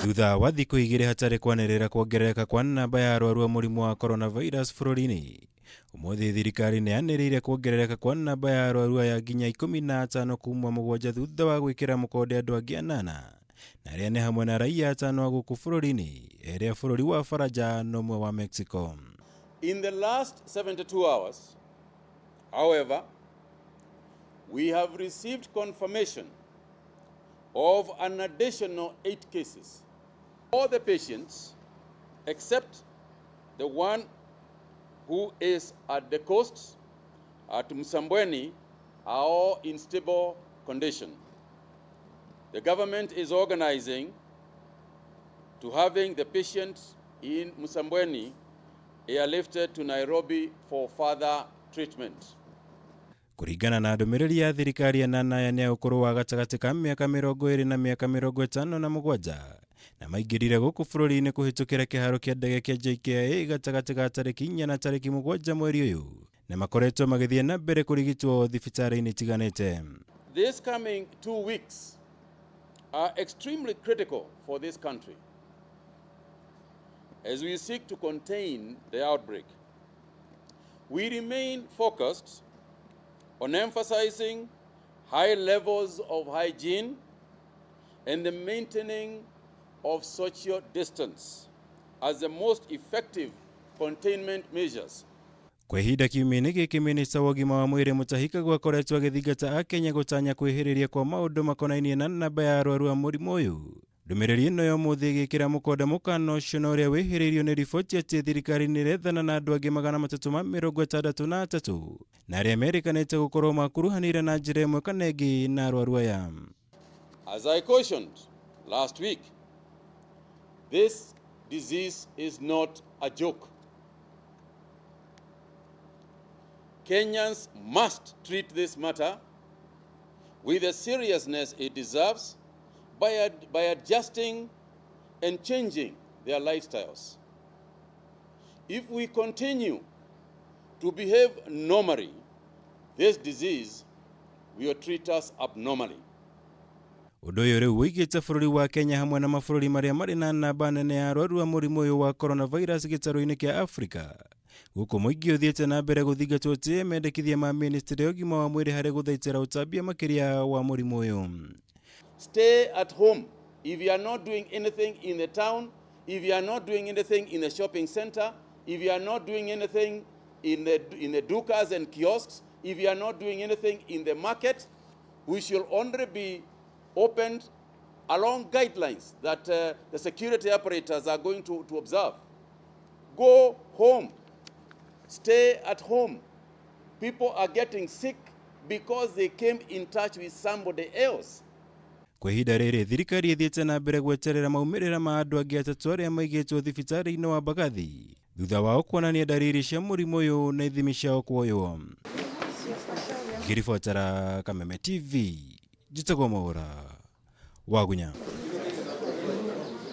Thutha wa thikũ igĩrĩ hatarĩ kwanĩrĩra kuongerereka kwa namba ya arwaru a mũrimũ wa coronavirus bũrũri-inĩ, ũmũthĩ thirikari nĩ yanĩrĩire kuongerereka kwa namba ya arwaru aya nginya 15 kuma 7 thutha wa gwĩkĩra mũkonde andũ angĩ anana, na arĩa nĩ hamwe na raia atano a gũkũ bũrũri-inĩ, erĩ a bũrũri wa Faranja na ũmwe wa Mexico. In the last 72 hours, however, we have received confirmation of an additional 8 cases. All the patients, except the one who is at the coast at Msambweni, are all in stable condition. The government is organizing to having the patients in Msambweni airlifted to Nairobi for further treatment. Kũringana na ndũmĩrĩri ya thirikari, anana aya nĩ a ũkũrũ wa gatagatĩ ka mĩaka 20 na mĩaka 57, na maingĩrire gũkũ bũrũri-inĩ kũhĩtũkĩra kĩharo kĩa ndege kĩa JKIA gatagatĩ ga tarĩki 4 na tarĩki 7 mweri ũyũ, na makoretwo magĩthiĩ na mbere kũrigitwo thibitarĩ-inĩ itiganĩte. This coming 2 weeks are extremely critical for this country as we seek to contain the outbreak. We remain focused on emphasizing high levels of hygiene and the maintaining of social distance as the most effective containment measures. Kwa ihinda kiumia-inĩ gĩkĩ, minista wa ũgima wa mwĩrĩ Mutahi Kagwe akoretwo agĩthingata akenya gũtanya kwĩhĩrĩria kwa maũndũ makonainie na namba ya arwaru a mũrimũ ũyũ. Ndũmĩrĩri ĩno ya ũmũthĩ ĩgĩkĩra mũkonde mũkana ũcio na ũrĩa wĩhĩrĩirio nĩ riboti atĩ thirikari nĩ ĩrethana na andũ angĩ 363 na arĩa merĩkanĩte gũkorwo makuruhanĩire na njĩra ĩmwe kana ĩngĩ na arwaru aya. As I cautioned last week, this disease is not a joke. Kenyans must treat this matter with the seriousness it deserves by adjusting and changing their lifestyles. If we continue to behave normally, this disease will treat us abnormally. Ũndũ ũyũ rĩu ũigĩte bũrũri wa Kenya hamwe na mabũrũri marĩa marĩ na namba nene ya arwaru a mũrimũ ũyũ wa coronavirus gĩtarũ-inĩ kĩa Afrika, gũkũ mũingĩ ũthiĩte na mbere gũthingatwo tĩe mendekithia ma ministry ya ũgima wa mwĩrĩ harĩ gũthaitĩra ũtambia makĩria wa mũrimũ ũyũ. Stay at home. If you are not doing anything in the town, if you are not doing anything in the shopping center, if you are not doing anything in the dukas and kiosks, if you are not doing anything in the market, we should only be opened along guidelines that the security operators are going to observe. Go home. Stay at home. People are getting sick because they came in touch with somebody else. Kwa ihinda rĩrĩ, thirikari ĩthiĩte na mbere gweterera maumĩrĩra ma andũ angĩ atatũ arĩa maigĩtwo thibitarĩ-inĩ wa Mbagathi thutha wao kuonania ndariri cia mũrimũ ũyũ na ithimi ciao kuoywo. Ngĩribotera Kameme TV, njĩtagwo Mwaũra Wagunya.